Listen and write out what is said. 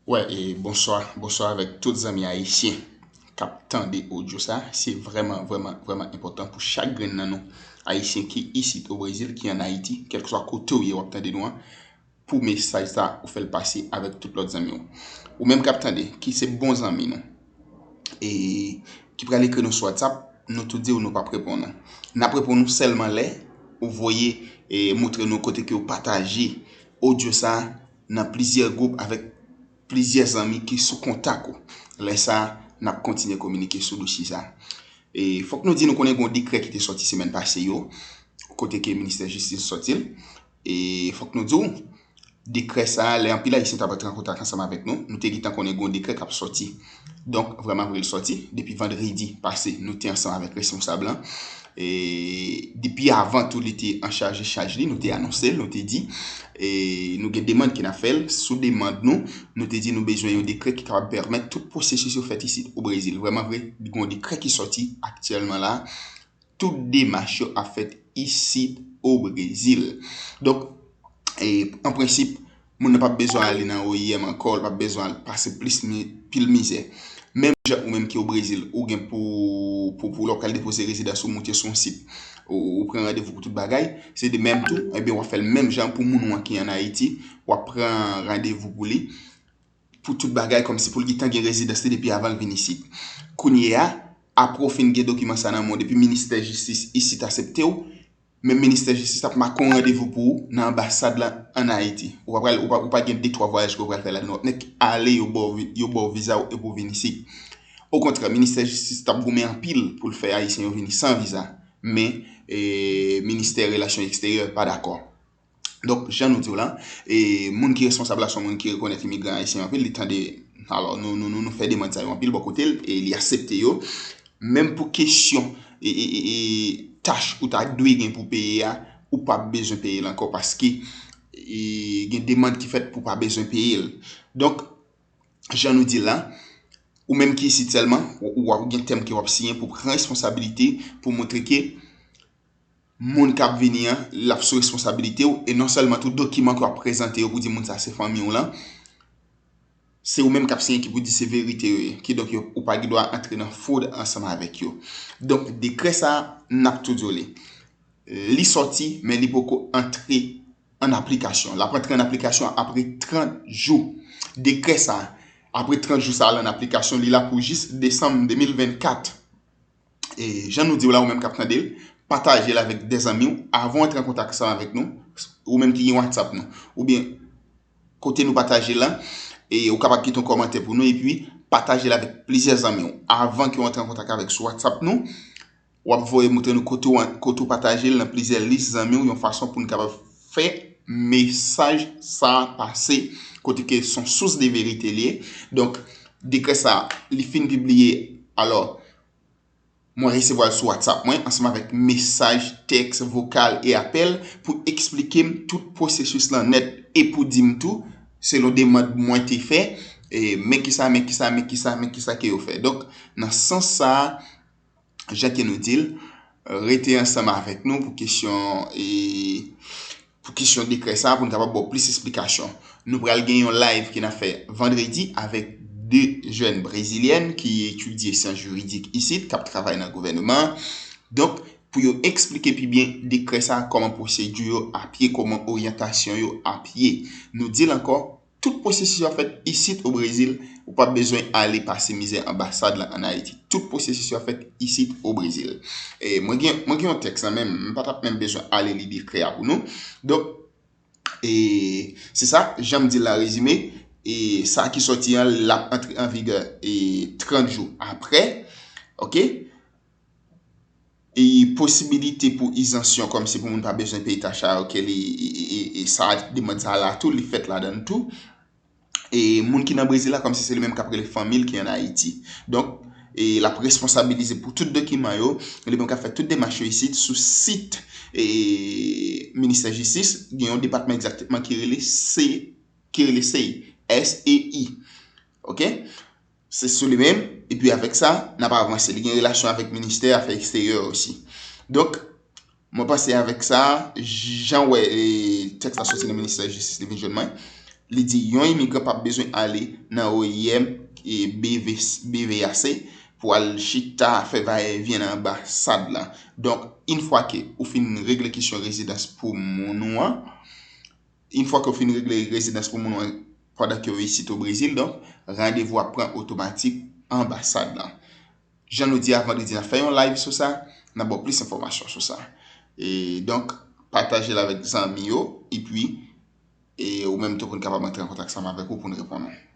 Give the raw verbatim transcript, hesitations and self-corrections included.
Wè, e bonswa, bonswa avèk tout zanmi ayisyen k ap tande odyo sa. Se vrèman, vrèman, vrèman enpòtan pou chak grenn nan nou ayisyen ki isit o Brezil, ki ann Ayiti, kèlkeswa kote w ye, w ap tande nou an, pou mesaj sa ou fè l pase avèk tout lòt zanmi w. Ou menm k ap tande, ki se bon zanmi nou, e ki pral ekri nou sou WhatsApp, nou tou di w nou p ap reponn ou. N ap reponn ou sèlman lè ou voye, e montre nou kote ke w pataje odyo sa nan plizyè gwoup avèk plizyè zanmi ki sou kontak ou. Lè sa, n ap kontinye kominike sou dosye sa. E fòk nou di nou konnen gen yon dekrè ki te sòti semèn pase yo, kote ke ministè jistis sòti l. E fòk nou di w, dekrè sa, lè anpil ayisyen t ap rantre an kontak ansanm avèk nou, nou te gentan konnen gen yon dekrè k ap sòti. Donk, vrèman vre l sòti, depi vandredi pase, nou te ansanm avèk responsab lan. E depi avan tou li te an chaje chaj li, nou te anonse l, nou te di, e nou gen demann ke n ap fè l. Sou demann nou, nou te di nou bezwen yon dekrè ki kapab pèmèt tout pwosesis yo fèt isit o Brezil. Vrèman vre, gen yon dekrè ki sòti aktyèlman la. Tout demach yo ap fèt isit o Brezil. Donk, e, an prensip, moun nan p ap bezwen ale nan O I M ankò, l p ap bezwen al pase plis mi-, pil mizè. Menm jan ou menm ki o Brezil, ou gen pou, pou, pou lè w pral depoze rezidans ou, moute sou yon sit, ou, ou pran randevou pou tout bagay, se de menm tou, ebyen w ap fè l menm jan pou moun ou an ki ann Ayiti, w ap pran randevou pou li, pou tout bagay, kòmsi pou l gentan gen rezidans li depi avan l vin isit. Kounye a, apre w fin gen dokiman sa nan men w, depi ministè jistis isit aksepte w, menm ministè jistis ap make yon randevou pou ou nan anbasad la ann Ayiti. Ou pa pral, ou pa, ou pa gen de twa vwayaj ke w pral fè ladan, w ap nèk ale, yo ba w vi-, yo ba w viza w epi w vin isit. Okontrè, ministè jistis t ap goumen anpil pou l fè ayisyen yo vini san viza, men, e, ministè relasyon eksteryè pa dakò. Donk, jan nou di w la, e, moun ki responsab la se yon moun ki rekonèt imigran ayisyen anpil, li tande, alò, nou, nou, nou, nou fè demann sa yo anpil bò kote l, e li aksepte yo. Menm pou kesyon, e, e, e, e, tach ou ta dwe gen pou peye a, ou p ap bezwen peye l ankò paske, e, gen demann ki fèt pou w pa bezwen peye l. Donk, jan nou di l la, ou menm ki isit sèlman, ou, ou ap gen tèm ke w ap siyen pou pran responsabilite, pou montre ke moun k ap vini an, l ap sou responsabilite w, e non sèlman tou dokiman ke w ap prezante yo pou di moun sa se fanmi w lan, se ou menm k ap siyen ki pou di se verite yo ye. Kidonk, yo, ou pa gen dwa antre nan fwod ansanm avèk yo. Donk, dekrè sa a, n ap tou di w li. Li sòti, men li poko antre an aplikasyon. L ap antre an aplikasyon apre trant jou. Dekrè sa a, apre trant jou sa a, l an aplikasyon, li la pou jis desanm de mil vennkat. E, jan nou di w la, ou menm k ap tande l, pataje l avèk de zanmi w avan w antre an kontak ansanm avèk nou, ou menm ki gen WhatsApp nou, oubyen kote nou pataje l lan, e ou kapab kite yon kòmantè pou nou, epi pataje l avèk plizyè zanmi w avan ke w antre an kontak avèk sou WhatsApp nou. W ap voye montre nou kote w, kote w pataje l nan plizyè lis zanmi w, yon fason pou n kapab fè mesaj sa a pase, kote ke se yon sous de verite li ye. Donk, dekrè sa a, li fin pibliye. Alò, mwen resevwa l sou WhatsApp mwen, ansanm avèk mesaj, tèks, vokal e apèl pou eksplike m tout pwosesis lan nèt e pou di m tou, selon demann mwen te fè, e, men kisa, men kisa, men kisa, men kisa ke yo fè. Donk, nan sans sa a, jan ke nou di l, rete ansanm avèk nou pou kesyon, e, pou kesyon dekrè sa a, pou n kapab ba w plis esplikasyon. Nou pral gen yon live ke n ap fè vandredi avèk de jèn brezilyèn ki etidye syans jiridik isit, k ap travay nan gouvènman an. Donk, pou yo eksplike pi byen dekrè sa a, kòman pwosedi yo ap ye, kòman oryantasyon yo ap ye. Nou di l ankò, tout pwosesis yo ap fèt isit o Brezil, ou p ap bezwen ale pase mizè anbasad lan ann Ayiti. Tout pwosesis yo ap fèt isit o Brezil. E mwen gen, mwen gen yon tèks nan men m, m pa t ap menm bezwen ale li dekrè a pou nou. Donk, e, se sa, jan m di l la rezime, e, sa ki sòti an, l ap antre an vigè, e, trant jou apre. Oke? E posibilite pou izansyon, kòmsi pou moun pa bezwen peye tach a, oke, li, e, e, e, e sa, demann sa la tou, li fèt ladan l tou. E moun ki nan Brezil la, kòmsi se li menm k ap rele fanmi l ki ann Ayiti. Donk, e l ap responsabilize pou tout dokiman yo, li menm k ap fè tout demach yo isit sou sit, e, ministè jistis, gen yon depatman egzakteman ki rele C, ki rele sei, S E I. Oke? Se sou li menm, epi avèk sa, n ap avanse. Li gen relasyon avèk ministè afè eksteryè osi. Donk, mwen panse avèk sa, jan w wè, e, tèks la soti nan ministè jistis, li vin jwenn mwen. Li di yon imigran p ap bezwen ale nan O I M e B V, B V A C pou al chita fè vayevyen nan anbasad la. Donk, yon fwa ke ou fin regle kesyon rezidans pou moun ou an, yon fwa ke ou fin regle rezidans pou moun ou an pandan ke ou isit o Brezil, donk, randevou ap pran otomatik anbasad la. Jan nou di a, vandredi n ap fè yon live sou sa, n ap ba w plis enfòmasyon sou sa. E donk, pataje l avèk zanmi yo, epi e ou menm tou pou n kapab antre an kontak ansanm avèk ou pou n reponn ou.